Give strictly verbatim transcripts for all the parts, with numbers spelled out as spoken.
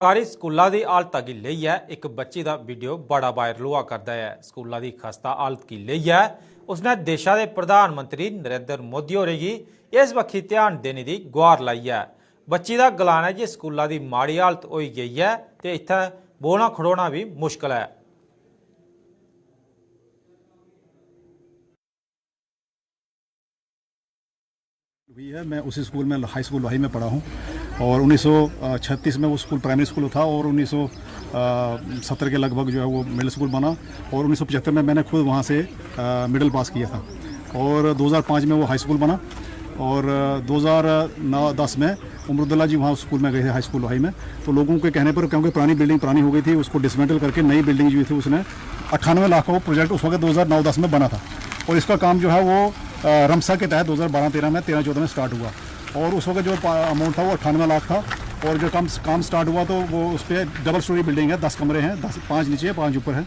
सरकारी स्कूला दी हालता गी लेइयै इक बच्ची दा वीडियो बड़ा वायरल होआ करदा ऐ। स्कूला दी खस्ता हालत गी लेइयै उसने देशा दे प्रधानमंत्री नरेंद्र मोदी होरें गी इस बक्खी ध्यान देने दी गुहार लाई ऐ। बच्ची दा गलाना ऐ जे स्कूला दी माड़ी हालत होई गेई ऐ ते इत्थै बौह्ना खड़ोना बी मुश्कल ऐ। हुई है। मैं उसी स्कूल में, हाई स्कूल लोहाई में पढ़ा हूँ और उन्नीस सौ छत्तीस में वो स्कूल प्राइमरी स्कूल था और उन्नीस सौ सत्तर के लगभग जो है वो मिडिल स्कूल बना और उन्नीस सौ पचहत्तर में मैंने खुद वहाँ से मिडिल पास किया था और दो हज़ार पाँच में वो हाई स्कूल बना और दो हज़ार नौ दस में उमरुद्दुल्ला जी वहाँ उस स्कूल में गए थे, हाई स्कूल लोहाई में। तो लोगों के कहने पर, क्योंकि पुरानी बिल्डिंग पुरानी हो गई थी, उसको डिसमेंटल करके नई बिल्डिंग जो थी उसने अट्ठानवे लाख का वो प्रोजेक्ट उस वक्त दो हज़ार नौ दस में बना था और इसका काम जो है वो अ, रमसा के तहत दो हज़ार बारह तेरह में, तेरह चौदह में स्टार्ट हुआ और उस वक्त जो अमाउंट था वो अट्ठानवे लाख था और जो काम काम स्टार्ट हुआ तो वो उस पर डबल स्टोरी बिल्डिंग है, दस कमरे हैं, दस, पाँच नीचे है, पाँच ऊपर है।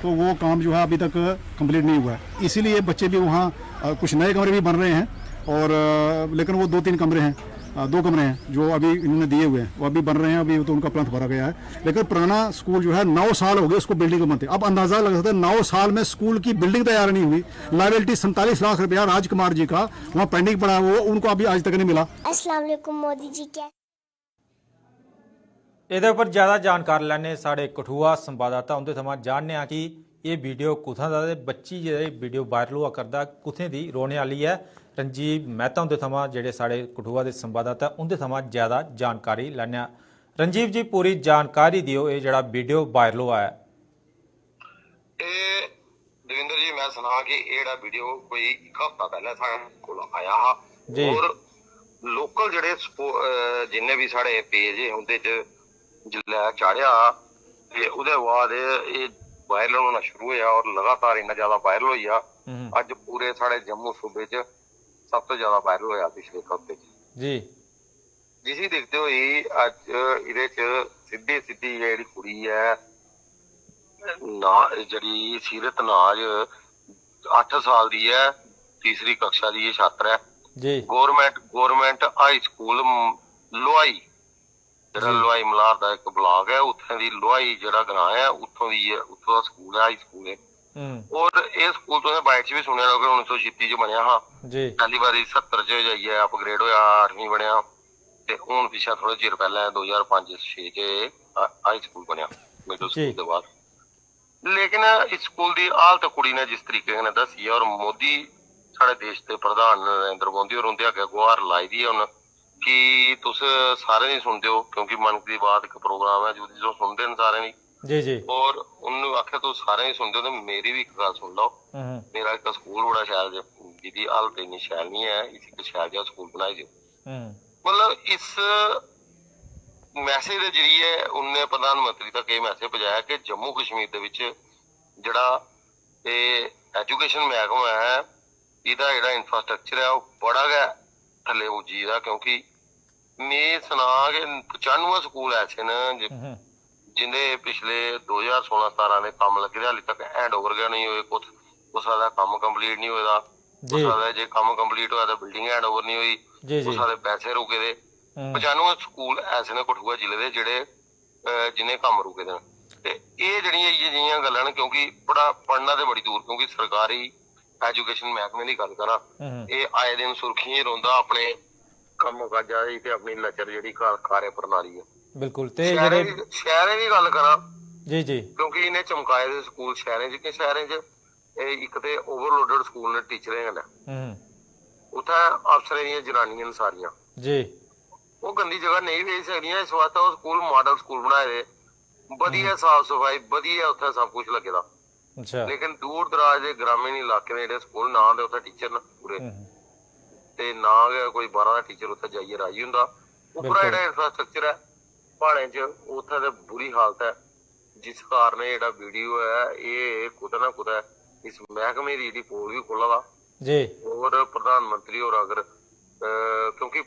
तो वो काम जो है अभी तक कंप्लीट नहीं हुआ है, इसीलिए बच्चे भी वहाँ अ, कुछ नए कमरे भी बन रहे हैं और अ, लेकिन वो दो तीन कमरे हैं, अ, दो कमरे हैं जो अभी इन्होंने दिए हुए हैं, वो अभी बन रहे हैं, अभी तो उनका प्लांट भरा गया है। लेकिन पुराना स्कूल जो है, नौ साल हो गए उसको बिल्डिंग को बनते। अब अंदाज़ा लग सकता है, नौ साल में स्कूल की बिल्डिंग तैयार नहीं हुई। लाइबिलिटी सैंतालीस लाख रुपया राजकुमार जी का वहाँ पेंडिंग पड़ा है, वो उनको अभी आज तक नहीं मिला। अस्सलाम वालेकुम मोदी जी, क्या एह्दे उप्पर ज्यादा जानकार लैने साढ़े कठुआ संवाददाता उंदे थमां, जानने आं कि एह् वीडियो कुत्थां दा ते बच्ची जेह्ड़ी वीडियो वायरल होआ करदा कुत्थें दी रौह्ने आह्ली ऐ। रंजीव मेहता उंदे थमां, जेह्ड़े साढ़े कठुआ दे संवाददाता, उंदे थमां ज्यादा जानकारी लैने आं। रंजीव जी, पूरी जानकारी देओ, एह् जेह्ड़ा वीडियो वायरल होआ ऐ। एह् देवेंद्र जी, मैं सनां कि एह् जेह्ड़ा वीडियो कोई इक हफ्ता पैह्लें साढ़े कोल आया हा जी। और लोकल जेह्ड़े स्पो- अ, जिन्ने बी साढ़े पेज हे उं'दे च जिसलै चाढ़ेआ ते ओह्दे बाद एह् वायरल होना शुरू होआ और लगातार इन्ना ज्यादा वायरल होई गेआ। हम्म। अज्ज पूरे साढ़े जम्मू सूबे च सब तो ज्यादा वायरल होआ पिछले इक हफ्ते च। जी। जिसी दिखदे होई अज्ज एह्दे च सिद्धी सिद्धी जेह्ड़ी कुड़ी ऐ ना, जेह्ड़ी सीरत नाज, अट्ठ साल दी ऐ, तीसरी कक्षा दी एह् छात्र ऐ। जी। Government government high school Lohai, जेह्ड़ा जी। लोहाई मल्हार दा इक ब्लाक ऐ, उत्थें दी लोहाई जेह्ड़ा ग्रांऽ ऐ, उत्थों दी ऐ, उत्थों दा स्कूल ऐ, हाई स्कूल ऐ। हम्म। और एह् स्कूल तुसें बाइट च बी सुनेआ होग, उन्नी सौ छित्ती च बनेआ हा। जी। पैह्ली बारी सत्तर च जाइयै अपग्रेड होआ, अठमीं बनेआ। ते हून पिच्छें थोह्ड़े चिर पैह्लें दो ज्हार पंज छे च एह् हा-, हाई स्कूल बनेआ, मिडल जी। स्कूल दे बाद। लेकिन इस स्कूल दी हालत कुड़ी ने जिस तरीके कन्नै दस्सी ऐ, और मोदी, साढ़े देश दे प्रधान नरेंद्र मोदी होर उं'दे अग्गें गुहार लाई दी ऐ उन्न कि तुस सारें दी सुनदे ओ, क्योंकि मन की बात इक प्रोग्राम ऐ जेह्दी तुस सुनदे न सारें दी। जी जी। और उन्न आखेआ तुस सारें दी सुनदे ओ ते मेरी बी इक गल्ल सुन लैओ। हम्म। मेरा इक स्कूल बड़ा शैल जे-, जेह्दी हालत इन्नी शैल निं ऐ, इसी इक शैल जेहा स्कूल बनाई देओ। हम्म। मतलब इस मैसेज दे जरिए उनने प्रधानमंत्री तक एह् मैसेज पजाया कि जम्मू कश्मीर दे बिच जेह्ड़ा एह् एजुकेशन मैह्कमा ऐ, एह्दा जेह्ड़ा इंफ्रास्ट्रक्चर ऐ ओह् बड़ा गै थल्ले पुज्जी गेदा, क्योंकि में सनां कि पचानुऐ स्कूल ऐसे न जि- हम्म। जिंदे पिछले दो ज्हार सोलां सतारां दे कम्म लग्गे दे, हाली तक हैंड ओवर गै नेईं होए, कुस- कुसै दा कम्म कंप्लीट निं होए दा, जी। कुसै दा जे कम्म कंप्लीट होआ ते बिल्डिंग हैंड ओवर निं होई, जी, जी। कुसै दे पैसे रुके दे। हम्म। पचानुऐ स्कूल ऐसे न कठुआ जिले दे जेह्ड़े, अ, जिनें कम्म रुके दे न। ते एह् जेह्ड़ियां इ'यै जेहियां गल्लां न, क्योंकि पढ़ा- पढ़ना ते बड़ी दूर, क्योंकि सरकारी एजुकेशन मैह्कमे दी गल्ल करां, हम्म। एह् आए दिन सुर्खियें च रौंह्दा अपने कम्म काजा दी ते अपनी लचर जेह्ड़ी का- कार्य प्रणाली ऐ। बिल्कुल, ते शैह्रें जेह्ड़े दी- शैह्रें दी गल्ल करां, जी जी। क्योंकि इ'नें चमकाए दे स्कूल शैह्रें च, कि शैह्रें च एह् इक ते ओवरलोडेड स्कूल न टीचरें कन्नै, हम्म। उत्थै अफसरें दियां जनानियां न सारियां, जी। ओह् गंदी जगह नेईं बेही सकदियां, इस वास्तै ओह् स्कूल मॉडल स्कूल बनाए दे, बधिया हम्म। साफ सफाई, बधिया उत्थै सब कुछ लग्गे दा। अच्छा। लेकिन दूर दराज दे ग्रामीण इलाके दे जेह्ड़े स्कूल, ना ते उत्थै टीचर न पूरे, हम्म। ते ना गै कोई बाह्रा दा टीचर उत्थै जाइयै राजी होंदा। उप्परा बिल्कुल। जेह्ड़ा इंफ्रास्ट्रक्चर ऐ प्हाड़ें च, उत्थै ते बुरी हालत ऐ, जिस कारण एह् जेह्ड़ा वीडियो ऐ, एह् कुतै ना कुतै इस मैह्कमे दी जेह्ड़ी पोल बी खोह्ल्ला दा। जी। और प्रधानमंत्री होर अगर, अ, क्योंकि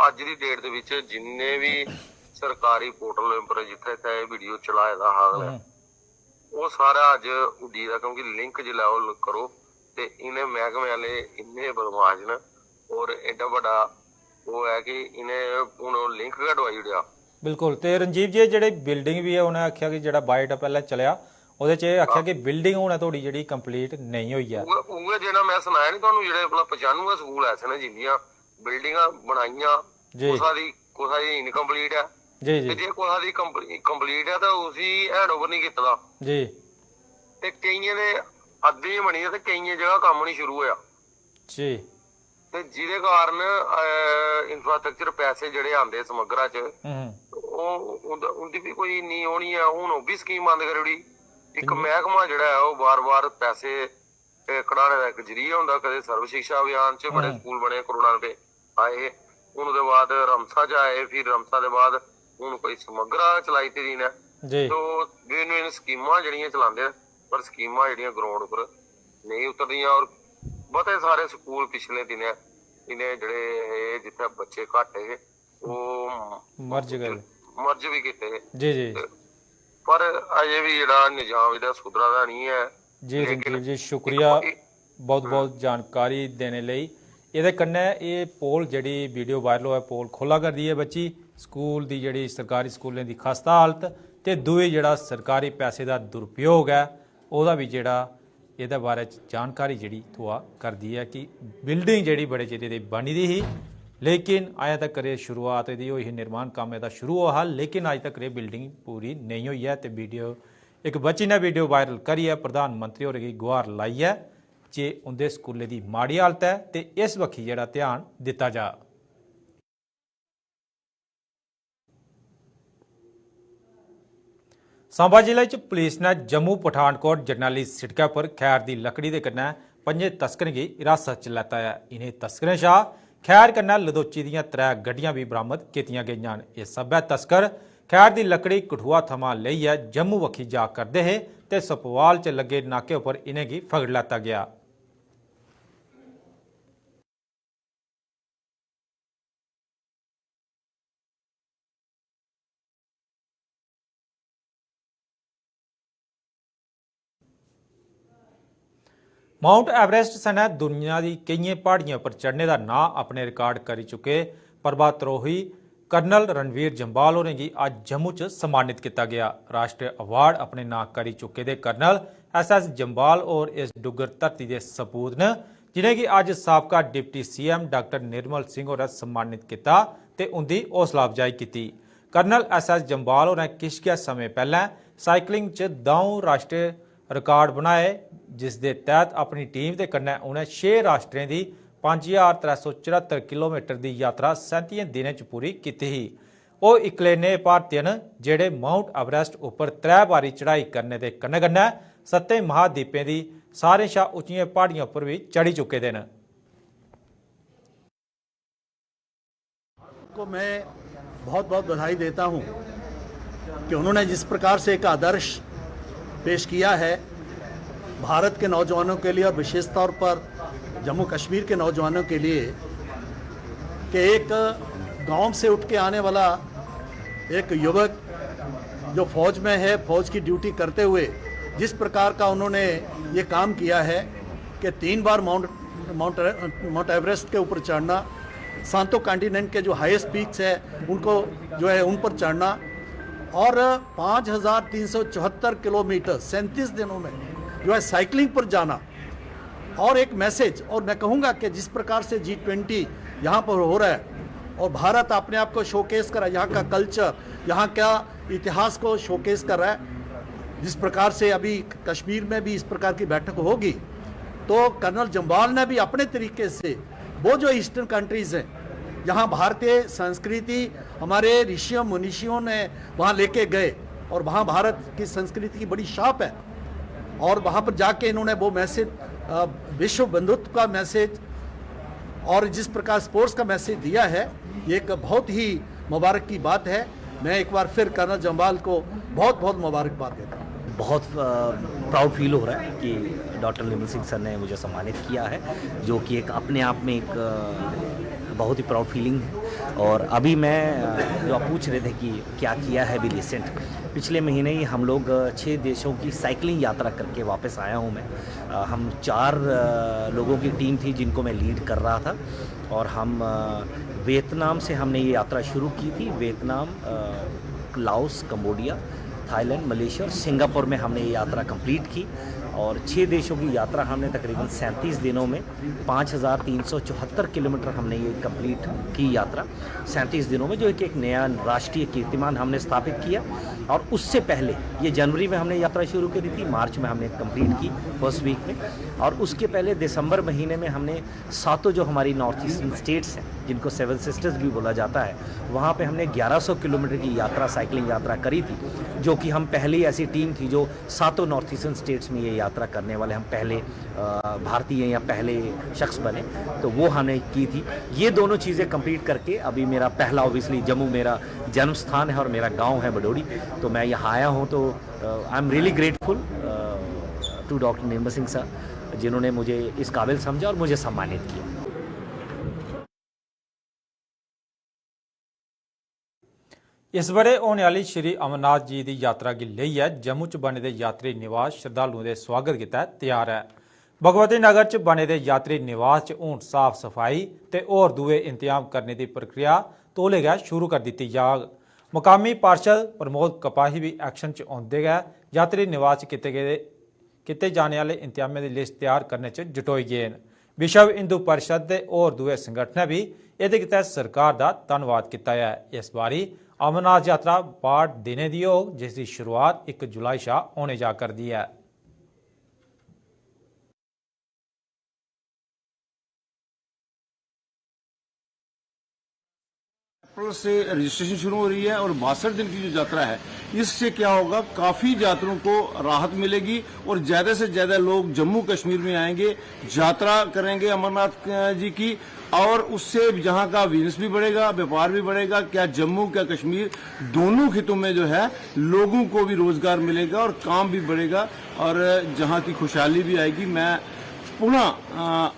अज्ज दी डेट दे बिच जिन्ने बी सरकारी पोर्टल उप्पर जित्थै इत्थै एह् वीडियो चलाए दा हा अगलें, हम्म। ओह् सारा अज्ज उड्डी गेदा, क्योंकि लिंक जिसलै ओह् करो ते इ'नें मैह्कमे आह्ले इन्ने बदमाश न और एड्डा बड्डा ओह् ऐ कि इ'नें हून ओह् लिंक गै डुआई ओड़ेआ। बिल्कुल। ते रंजीव जी, एह् जेह्ड़ी बिल्डिंग बी ऐ, उ'नें आखेआ कि जेह्ड़ा बाइट पैह्लें चलेआ, ओह्दे च एह् आखेआ कि बिल्डिंग हुनै धोड़ी जेह्ड़ी कंप्लीट नेईं होई ऐ। उ'ऐ उ'ऐ जेह्ड़ा में सनाया नी तुहानू, जेह्ड़े भला पचानुऐ स्कूल ऐसे न जिंदियां बिल्डिंगां बनाइयां, जी। कुसा दी कुसा दी इनकम्प्लीट ऐ। जी, जी। ते जे कुसा दी कंप्लीट ऐ ते उसी हैंड ओवर नहीं कीते दा। जी। ते केइयें दे अद्धे बनी गे ते केइयें जगह कम्म नहीं शुरू होया। जी। ते जिदे कारण इंफ्रास्ट्रक्चर पैसे जेह्ड़े आंदे समग्रा च, हम्म। ओह् उं'दा- उं'दी बी कोई इन्नी ओह् नहीं ऐ। हून ओह् बी स्कीम बंद करी ओड़ी। इक हम्म। मैह्कमा जेह्ड़ा ऐ ओह् बार-बार पैसे, ए, कढाने दा इक जरिया होंदा। कदें सर्व शिक्षा अभियान च बड़े हम्म। स्कूल बने, करोड़ां रपेऽ आए हे। हून ओह्दे बाद रमसा च आए, फिर रमसा दे बाद हून कोई समग्रा चलाई दित्ती दी इ'नें। जी। तो भिन्न भिन्न स्कीमां जेह्ड़ियां चलांदे न, पर स्कीमां जेह्ड़ियां ग्राउंड उप्पर नेईं उतरदियां। और मते सारे स्कूल पिछले दिनें इ'नें जेह्ड़े हे, जित्थै बच्चे घट्ट हे, ओह् मर्ज करी मर्ज बी कीते हे। जी, जी। ते पर अजें बी जेह्ड़ा निजाम जेह्ड़ा सुधरा दा निं ऐ। जी, लेकिन रंजीव जी, शुक्रिया। इक, इक, बहुत-बहुत जानकारी देने लेई। एह्दे कन्नै एह् पोल जेह्ड़ी वीडियो वायरल होआ, पोल खोला करदी ऐ बच्ची। स्कूल दी जेह्ड़ी सरकारी स्कूलें दी खस्ता हालत ते दूए जेह्ड़ा सरकारी पैसे दा दुरुपयोग ऐ, ओह्दा बी जेह्ड़ा एह्दे बारे च जानकारी जेह्ड़ी थ्होआ करदी ऐ कि बिल्डिंग जेह्ड़ी बड़े चिरे दी बनी दी ही, लेकिन अजें तक्कर एह् शुरुआत एह्दी होई ही, निर्माण कम्म एह्दा शुरू होआ हा, लेकिन अज्ज तक्कर एह् बिल्डिंग पूरी नेईं होई ऐ। ते वीडियो, इक बच्ची ने वीडियो वायरल करियै प्रधानमंत्री होरें गी गुहार लाई ऐ जे उं'दे स्कूलै दी माड़ी हालत ऐ ते इस बक्खी जेह्ड़ा ध्यान दित्ता जा। सांबा जिले च पुलिस ने जम्मू पठानकोट जरनैली सिड़कै पर खैर दी लकड़ी दे कन्नै पंजें तस्करें गी हिरासत च लैता ऐ। इ'नें तस्करें शा खैर कन्नै लदोची दियां त्रै गड्डियां बी बरामद कीतियां गेइयां न। एह् सब्भै तस्कर खैर दी लकड़ी कठुआ थमां लेइयै जम्मू बक्खी जा करदे हे ते सपवाल च लग्गे नाके उप्पर इ'नेंगी फगड़ लैता गेआ। माउंट एवरेस्ट सनै दुनिया दी केइयें प्हाड़ियें पर चढ़ने दा नांऽ अपने रिकार्ड करी चुके पर्वतारोही कर्नल रणवीर जम्बाल होरें गी अज्ज जम्मू च सम्मानित कीता गेआ। राष्ट्री अवार्ड अपने नांऽ करी चुके दे कर्नल एस एस जम्बाल होर इस डुग्गर धरती दे सपूत न, जिनेंगी अज्ज साबका deputy CM doctor Nirmal Singh होरें सम्मानित कीता ते उंदी हौसला अफजाई कीती। कर्नल एस एस जम्बाल होरें किश गै समें पैह्लें साइकिलिंग च द'ऊं राष्ट्री रिकार्ड बनाए, जिसदे तैह्त अपनी टीम दे कन्नै उ'नें छे राष्ट्रें दी पंज ज्हार त्रै सौ चरहत्तर किलोमीटर दी यात्रा सैंतियें दिनें च पूरी कीती ही। ओह् इक्कले नेह् भारतीय न जेह्ड़े माउंट एवरेस्ट उप्पर त्रै बारी चढ़ाई करने दे कन्नै-कन्नै सत्तें महाद्वीपें दी सारें शा उच्चियें प्हाड़ियें उप्पर बी चढ़ी चुके दे न। को मैं बहुत बहुत बधाई देता हूं कि उन्होंने जिस प्रकार से एक आदर्श पेश किया है भारत के नौजवानों के लिए और विशेष तौर पर जम्मू कश्मीर के नौजवानों के लिए, कि एक गांव से उठ के आने वाला एक युवक जो फौज में है, फौज की ड्यूटी करते हुए जिस प्रकार का उन्होंने ये काम किया है कि तीन बार माउंट माउंट माउंट एवरेस्ट के ऊपर चढ़ना, सांतो कॉन्टिनेंट के जो हाईएस्ट पीक्स है उनको जो है उन पर चढ़ना, और पाँच हज़ार तीन सौ चौहत्तर किलोमीटर सैंतीस दिनों में जो है साइकिलिंग पर जाना, और एक मैसेज। और मैं कहूँगा कि जिस प्रकार से जी ट्वेंटी यहाँ पर हो रहा है और भारत अपने आप को शोकेस कर रहा है, यहाँ का कल्चर, यहाँ का इतिहास को शोकेस कर रहा है, जिस प्रकार से अभी कश्मीर में भी इस प्रकार की बैठक होगी, तो कर्नल जम्बाल ने भी अपने तरीके से वो जो ईस्टर्न कंट्रीज हैं, जहाँ भारतीय संस्कृति हमारे ऋषियों मुनिषियों ने वहाँ लेके गए और वहाँ भारत की संस्कृति की बड़ी छाप है, और वहाँ पर जाके इन्होंने वो मैसेज, अ, विश्व बंधुत्व का मैसेज और जिस प्रकार स्पोर्ट्स का मैसेज दिया है, ये एक बहुत ही मुबारक की बात है। मैं एक बार फिर कर्नल जम्बाल को बहुत बहुत मुबारकबाद देता हूँ। बहुत प्राउड फील हो रहा है कि डॉक्टर निर्मल सिंह सर ने मुझे सम्मानित किया है, जो कि एक अपने आप में एक अ, बहुत ही प्राउड फीलिंग है। और अभी मैं, अ, जो आप पूछ रहे थे कि क्या किया है अभी रिसेंट, पिछले महीने ही हम लोग, अ, छः देशों की साइकिलिंग यात्रा करके वापस आया हूँ मैं। अ, हम चार, अ, लोगों की टीम थी जिनको मैं लीड कर रहा था, और हम, अ, वियतनाम से हमने ये यात्रा शुरू की थी। वियतनाम, अ, लाओस, कंबोडिया, थाईलैंड, मलेशिया और सिंगापुर में हमने ये यात्रा कंप्लीट की। और छः देशों की यात्रा हमने तकरीबन सैंतीस दिनों में पाँच हज़ार तीन सौ चौहत्तर किलोमीटर हमने ये कंप्लीट की यात्रा सैंतीस दिनों में, जो एक, एक नया राष्ट्रीय कीर्तिमान हमने स्थापित किया। और उससे पहले, ये जनवरी में हमने यात्रा शुरू करी थी, मार्च में हमने कंप्लीट की फर्स्ट वीक में, और उसके पहले दिसंबर महीने में हमने सातों जो हमारी नॉर्थ ईस्टर्न स्टेट्स हैं, जिनको सेवन सिस्टर्स भी बोला जाता है, वहाँ पे हमने ग्यारह सौ किलोमीटर की यात्रा, साइकिलिंग यात्रा करी थी, जो कि हम पहली ऐसी टीम थी जो सातों नॉर्थ ईस्टर्न स्टेट्स में ये यात्रा करने वाले हम पहले, अ, भारतीय या पहले शख्स बने, तो वो हमने की थी। ये दोनों चीज़ें कंप्लीट करके अभी मेरा पहला, ऑब्वियसली जम्मू मेरा जन्म स्थान है और मेरा गांव है बडोड़ी, तो मैं यहाँ आया हूँ। तो I am really grateful to doctor Nirmal Singh sir, जिन्होंने मुझे इस काबिल समझा और मुझे सम्मानित किया। इस ब'रे होने आह्ली श्री अमरनाथ जी दी यात्रा गी लेइयै जम्मू च बने दे यात्री निवास श्रद्धालुएं दे सुआगत गितै त्यार ऐ। भगवती नगर च बने दे यात्री निवास च हून साफ सफाई ते होर दूए इंतजाम करने दी प्रक्रिया तौले गै शुरू करी दित्ती जाग। मकामी पार्षद प्रमोद कपाही बी action च औंदे गै यात्री निवास च कीते गेदे कीते जाने आह्ले इंतजामें दी लिस्ट त्यार करने च जुटोई गे न। विश्व हिंदू परिषद ते होर दूए संगठनें बी एह्दे गितै सरकार दा धन्नवाद कीता ऐ। इस बारी अमरनाथ यात्रा पाठ दिनें दी होग, जिसदी शुरुआत इक जुलाई शा होने जा करदी ऐ। अप्रैल से रजिस्ट्रेशन शुरू हो रही है और बासठ दिन की जो यात्रा है, इससे क्या होगा, काफ़ी यात्रियों को राहत मिलेगी और ज़्यादा से ज़्यादा लोग जम्मू कश्मीर में आएंगे, यात्रा करेंगे अमरनाथ जी की, और उससे यहाँ का बिजनेस भी बढ़ेगा, व्यापार भी बढ़ेगा। क्या जम्मू, क्या कश्मीर, दोनों खितों में जो है लोगों को भी रोज़गार मिलेगा और काम भी बढ़ेगा और जहाँ की खुशहाली भी आएगी। मैं पुनः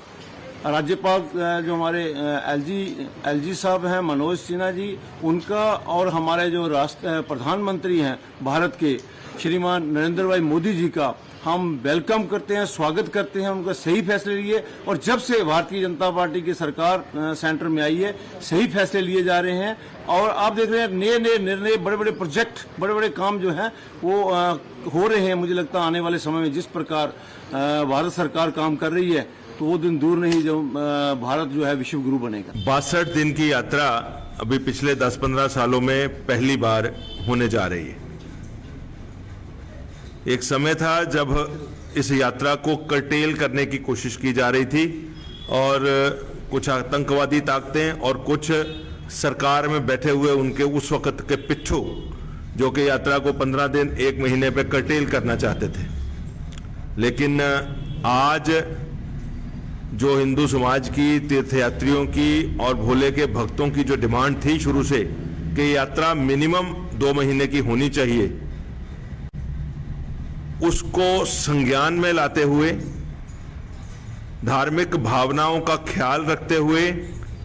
राज्यपाल जो हमारे एलजी एलजी साहब हैं मनोज सिन्हा जी, उनका और हमारे जो राष्ट्र प्रधानमंत्री हैं भारत के श्रीमान नरेंद्र भाई मोदी जी का हम वेलकम करते हैं, स्वागत करते हैं, उनका सही फैसले लिए। और जब से भारतीय जनता पार्टी की सरकार सेंटर में आई है, सही फैसले लिए जा रहे हैं। और आप देख रहे हैं नए नए निर्णय, बड़े बड़े प्रोजेक्ट, बड़े बड़े काम जो हैं वो हो रहे हैं। मुझे लगता है आने वाले समय में जिस प्रकार भारत सरकार काम कर रही है तो वो दिन दूर नहीं जब भारत जो है विश्व गुरु बनेगा। बासठ दिन की यात्रा अभी पिछले दस पन्द्रह सालों में पहली बार होने जा रही है। एक समय था जब इस यात्रा को कर्टेल करने की कोशिश की जा रही थी और कुछ आतंकवादी ताकतें और कुछ सरकार में बैठे हुए उनके उस वक्त के पिट्ठू जो कि यात्रा को पन्द्रह दिन, एक महीने पे कर्टेल करना चाहते थे। लेकिन आज जो हिंदू समाज की, तीर्थयात्रियों की और भोले के भक्तों की जो डिमांड थी शुरू से कि यात्रा मिनिमम दो महीने की होनी चाहिए, उसको संज्ञान में लाते हुए, धार्मिक भावनाओं का ख्याल रखते हुए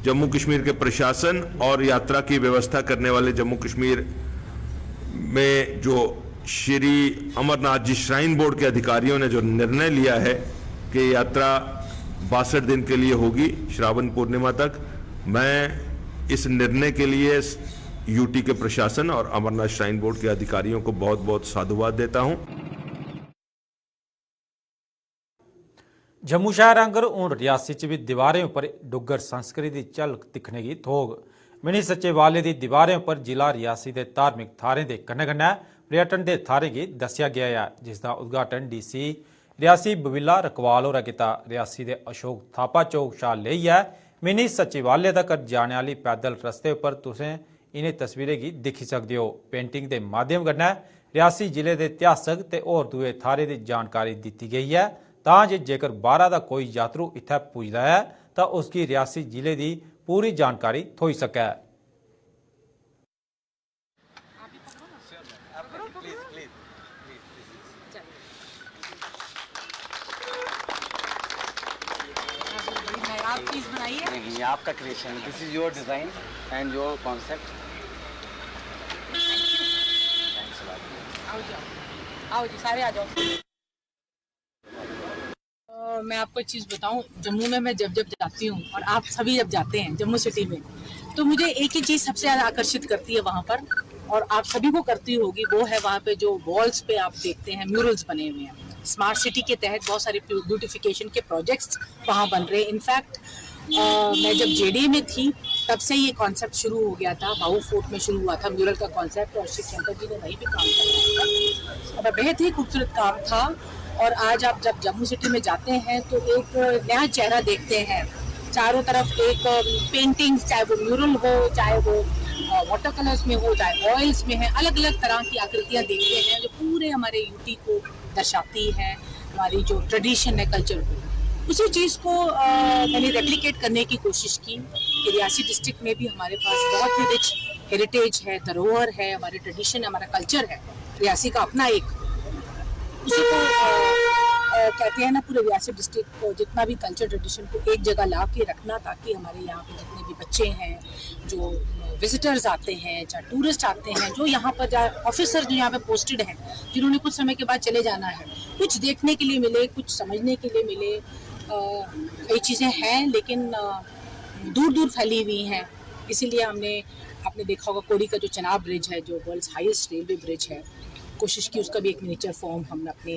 जम्मू कश्मीर के प्रशासन और यात्रा की व्यवस्था करने वाले जम्मू कश्मीर में जो श्री अमरनाथ जी श्राइन बोर्ड के अधिकारियों ने जो निर्णय लिया है कि यात्रा बासठ दिन के लिए होगी श्रावण पूर्णिमा तक, मैं इस निर्णय के लिए यूटी के प्रशासन और अमरनाथ श्राइन बोर्ड के अधिकारियों को बहुत बहुत साधुवाद देता हूं। जम्मू शैह्र आंगर हून रियासी च बी दीवारें उप्पर डुग्गर संस्कृति दी झलक दिक्खने गी थ्होग। मिनी सचिवालय दी दीवारें उप्पर जिला रियासी दे धार्मिक थाह्रें दे कन्नै-कन्नै पर्यटन दे थाह्रें गी दस्सेआ गेआ ऐ, जिसदा उद्घाटन डीसी रियासी बबिला रकवाल होरें कीता। रियासी दे अशोक थापा चौक शा लेइयै मिनी सचिवालय तगर जाने आह्ली पैदल रस्ते उप्पर तुसें इ'नें तस्वीरें गी दिक्खी सकदे ओ। पेंटिंग दे माध्यम कन्नै रियासी जिले दे इतिहासक ते होर दुए थाह्रें दी जानकारी दित्ती गेई ऐ, तां जे जेकर बाह्रा दा कोई यात्रु इत्थै पुजदा ऐ तां उसगी रियासी जिले दी पूरी जानकारी थ्होई सकै। आप चीज बनाई है? नहीं, ये आपका क्रिएशन है, this is your design and your concept। आओ जाओ, आओ जी, सारे आ जाओ। अ, मैं आपको एक चीज़ बताऊं, जम्मू में मैं जब जब जाती हूँ और आप सभी जब जाते हैं जम्मू सिटी में, तो मुझे एक ही चीज़ सबसे ज़्यादा आकर्षित करती है वहाँ पर, और आप सभी को करती होगी, वो है वहाँ पे जो वॉल्स पे आप देखते हैं म्यूरल्स बने हुए हैं। स्मार्ट सिटी के तहत बहुत सारे ब्यूटिफिकेशन के प्रोजेक्ट्स वहाँ बन रहे हैं। इनफैक्ट मैं जब जेडीए में थी, तब से ये कॉन्सेप्ट शुरू हो गया था। भाऊ फोर्ट में शुरू हुआ था म्यूरल का कॉन्सेप्ट, और शिव शंकर जी ने वहीं पे काम किया था। और बेहद ही खूबसूरत काम था। और आज आप जब जम्मू सिटी में जाते हैं तो एक नया चेहरा देखते हैं। चारों तरफ एक पेंटिंग, चाहे वो म्यूरल हो, चाहे वो वाटर कलर्स में हो, चाहे ऑयल्स में है, अलग अलग तरह की आकृतियां देखते हैं जो पूरे हमारे यूटी को दर्शाती है, हमारी जो ट्रेडिशन है कल्चर को। उसी चीज़ को अ, मैंने रेप्लिकेट करने की कोशिश की कि रियासी डिस्ट्रिक्ट में भी हमारे पास बहुत ही रिच हेरिटेज है, धरोहर है, हमारे ट्रेडिशन है, हमारा कल्चर है रियासी का अपना एक। उसी को अ, अ, कहते हैं ना, पूरे रियासी डिस्ट्रिक्ट को, जितना भी कल्चर ट्रेडिशन को एक जगह ला के रखना, ताकि हमारे यहाँ पे जितने भी बच्चे हैं, जो विजिटर्स आते हैं, चाहे टूरिस्ट आते हैं, जो यहाँ पर, चाहे ऑफिसर जो यहाँ पे पोस्टेड हैं, जिन्होंने कुछ समय के बाद चले जाना है, कुछ देखने के लिए मिले, कुछ समझने के लिए मिले। अ, कई चीज़ें हैं, लेकिन अ, दूर दूर फैली हुई हैं। इसीलिए हमने, आपने देखा होगा, कोरी का जो चनाब ब्रिज है, जो वर्ल्ड्स हाईएस्ट रेलवे ब्रिज है, कोशिश की उसका भी एक मिनिएचर फॉर्म हम अपने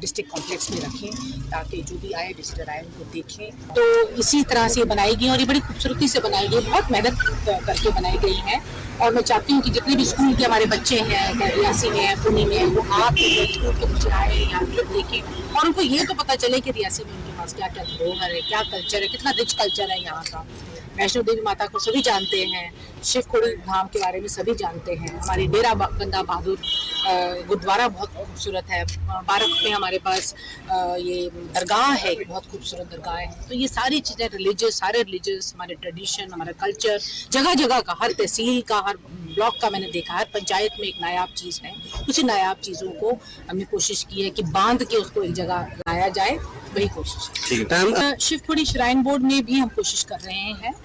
डिस्ट्रिक्ट कॉम्प्लेक्स में रखें, ताकि जो भी आए, विजिटर आए, उनको देखें। तो इसी तरह से बनाई गई और ये बड़ी खूबसूरती से बनाई गई, बहुत मेहनत करके बनाई गई हैं। और मैं चाहती हूँ कि जितने भी स्कूल के हमारे बच्चे हैं, चाहे रियासी में हैं, पुणे में हैं, वो आप स्कूल के बच्चे आए, यहाँ ट्रिप देखें और उनको ये तो पता चले कि रियासी में उनके पास क्या क्या धरोहर है, क्या कल्चर है, कितना रिच कल्चर है यहाँ का। वैष्णो देवी माता को सभी जानते हैं, शिव खोड़ी धाम के बारे में सभी जानते हैं। हमारे डेरा बा- बंदा बहादुर अ, गुरुद्वारा बहुत खूबसूरत है। अ, बारक में हमारे पास अ, ये दरगाह है, बहुत खूबसूरत दरगाह है। तो ये सारी चीज़ें, रिलीजियस, सारे रिलीजियस, हमारे ट्रेडिशन, हमारा कल्चर, जगह जगह का, हर तहसील का, हर ब्लॉक का मैंने देखा, हर पंचायत में एक नायाब चीज़ है। उसी नायाब चीज़ों को हमने कोशिश की है कि बांध के उसको एक जगह लाया जाए, वही कोशिश है। ठीक है। अ, शिव खोड़ी श्राइन बोर्ड में भी हम कोशिश कर रहे हैं।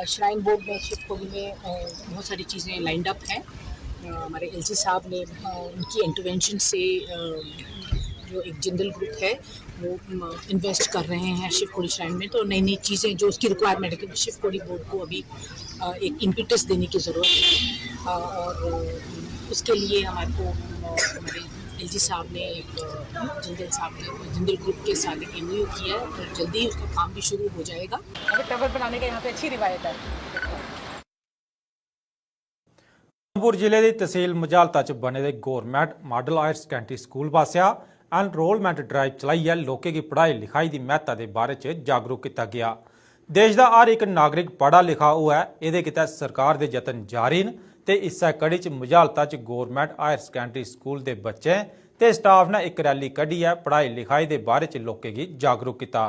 श्राइन बोर्ड में शिव खोड़ी में अ, बहुत सारी चीज़ें लाइंड अप हैं। अ, हमारे एलजी साहब ने अ, उनकी इंटरवेंशन से अ, जो एक जिंदल ग्रुप है, वो इन्वेस्ट कर रहे हैं शिव खोड़ी श्राइन में। तो नई नई चीज़ें जो उसकी रिक्वायरमेंट है, क्योंकि शिव खोड़ी बोर्ड को अभी अ, एक इम्पिटस देने की ज़रूरत है। अ, और अ, उसके लिए हमारे को अ, हमारे एलजी साहब ने एक अ, जिंदल साहब ने, जिंदल ग्रुप के साथ एक एमओयू किया है। तो जल्दी ही उसका काम भी शुरू हो जाएगा। अभी टवर बनाने का यहाँ पे अच्छी रिवायत है। उधमपुर जिले दी तहसील मजालता च बने दे government model higher secondary school पासेआ एनरोलमेंट ड्राइव चलाइयै लोकें गी पढ़ाई लिखाई दी म्हत्ता दे बारे च जागरूक कीता गेआ। देश दा हर इक नागरिक पढ़ा लिखा होऐ, एह्दे गितै सरकार दे जतन जारी न ते इस्सै कड़ी च मजालता च गौरमेंट हायर सकैंडरी स्कूल दे बच्चें ते स्टाफ ने इक रैली कड्ढियै पढ़ाई लिखाई दे बारे च लोकें गी जागरूक कीता।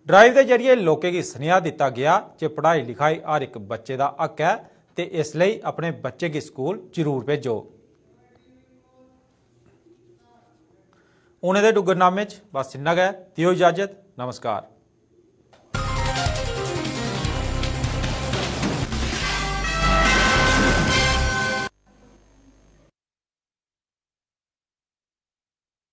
ड्राइव दे जरिए लोकें गी सनेहा दित्ता गेआ जे पढ़ाई लिखाई हर इक बच्चे दा हक ऐ ते इस लेई अपने बच्चे गी स्कूल जरूर भेजो। हून एह्दे डुग्गरनामे च बस इन्ना गै। देओ इजाजत। नमस्कार।